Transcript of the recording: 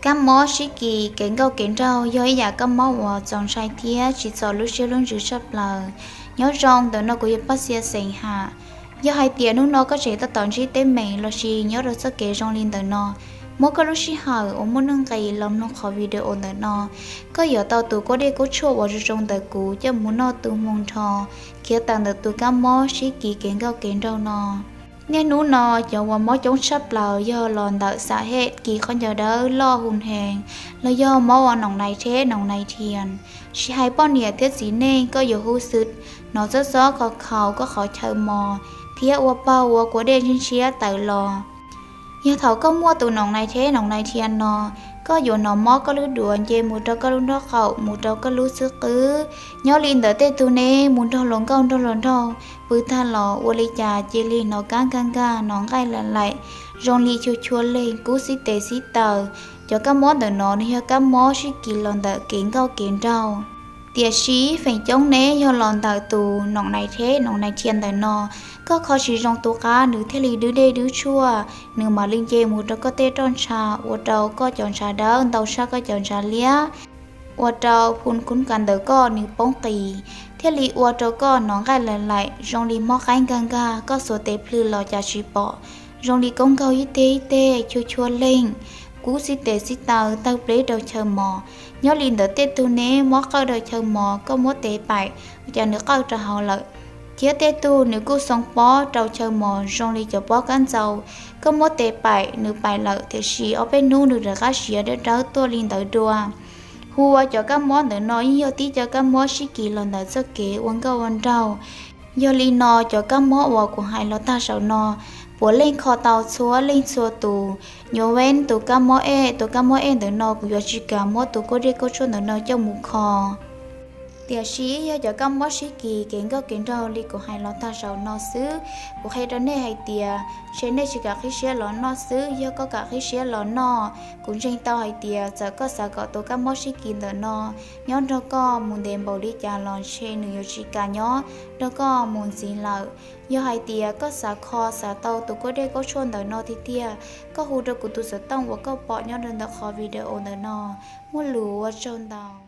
Kab mob sib kis kev nkauj kev nraug yog ib yam kab mob uas txaus ntshai thiab tsis txom lub siab lub ntsws tshaj plaws. Nyob zoo, ntawm no kuv yog Paj Xia Xeem Ham. Yog hais tias hnub no koj tseem tab tom ntsib teeb meem lossis nyob rau txoj kev zoo li ntawm no, muab koj lub sij hawm uas muaj nuj nqis los mloog qhov video ntawm no. Koj yuav tau tus kuab dej kuab tshuaj uas zoo zoo ntawm kuv coj mus noj tu hmoo nrho, khiav tawm ntawm tus kab mob sib kis kev nkauj kev nraug no. Niaj hnub no cov uas mob coob tshaj plaws yog los ntawm xam hej kis qhov ncauj dawb loj hu hees, los yog mob ua noom nais theb noom nais thias. Tsis hais poj niam thiab txiv neej, koj yuav hu xwm, hnov txob txob kho khaus koj qhov chaw mos, thiab ua paug ua kua dej ntshiab ntshiab tawm los. Yog thaum koj muaj tus noom nais theb noom nais thias no, koj yuav hnov mob koj lub duav nce mus rau koj lub nraub qaum, mus rau koj lub xub qwb. Nyob li ntawm tej tug neb mus nrog luas nkauj nrog luas nraug pw tag los ua li cas cia li hnov kab nkag nkag, hnov nqaij laim laim, zoo li chua chua leeg, kub xib tes xib taw. Cov kab mob ntawm no nws yog kab mob sib kis los ntawm kev nkauj kev nraug. Tiam sis feem coob neb yog los ntawm tus noom nais theb noom nais thias ntawm no, koj kho tsis zoo tus qab nws thiaj li dwb dej dwb tshuaj, nws mam li nce mus rau koj tej roj ntsha, ua rau koj cov ntshav dawb ntau tshaj koj cov ntshav liab, ua rau phum khub kas ntawm koj nws poob qis, thiaj li ua rau koj hnov nqaij laim laim zoo li mob qaib nkag nkag, koj xuas tes plhws los cas tsis pom, zoo li koob nkaug ib teg ib teg, chua chua leeg, kub xib tes xib taw tawg pleb rau chaw mos. Nyob li ntawm tej tug neb mob qawj rau chaw mos, koj muab tes paim cas nws qawj rau hauv lawm. Thiab tej tug nws kuj xoo pob rau chaw mos zoo li cov pob kab ntxaus, koj muab tes paim nws paim lawm, tiam sis ob peb hnub nws rov qab siav dawb dawb tuaj li ntawd dua. Hu ua cov kab mob ntawm no yeej yog tib cov kab mob sib kis los ntawm txoj kev ua nkauj ua nraug. Yog li no cov kab mob uas kuv hais los tag saum no, puav leej kho tau txhua leej txhua tus. Nyuam veeb tus kab mob ej, tus kab mob ej ntawm no kuv yuav tsis kam muab tus kuab dej kuab tshuaj ntawm no coj mus kho. Tiam sis yog cov kab mob sib kis kev nkauj kev nraug li kuv hais los tag saum no xwb, kuv qhia rau nej hais tias ntshe nej tsis kam qhib siab los noj xwb. Yog koj kam qhib siab los noj, kuv ntseeg tau hais tias txawm koj xav kom tus kab mob sib kis ntawm no nyob nrog koj mus ntev npaum li cas los ntshe nws yuav tsis kam nyob nrog koj mus ntxiv lawm. Yog hais tias koj xav kho xav tau tus kuab dej kuab tshuaj ntawm no tiag tiag, koj hu rau kuv tus xov tooj uas koj pom nyob rau ntawm qhov video ntawm no. Muaj lus, ua tsaug ntau.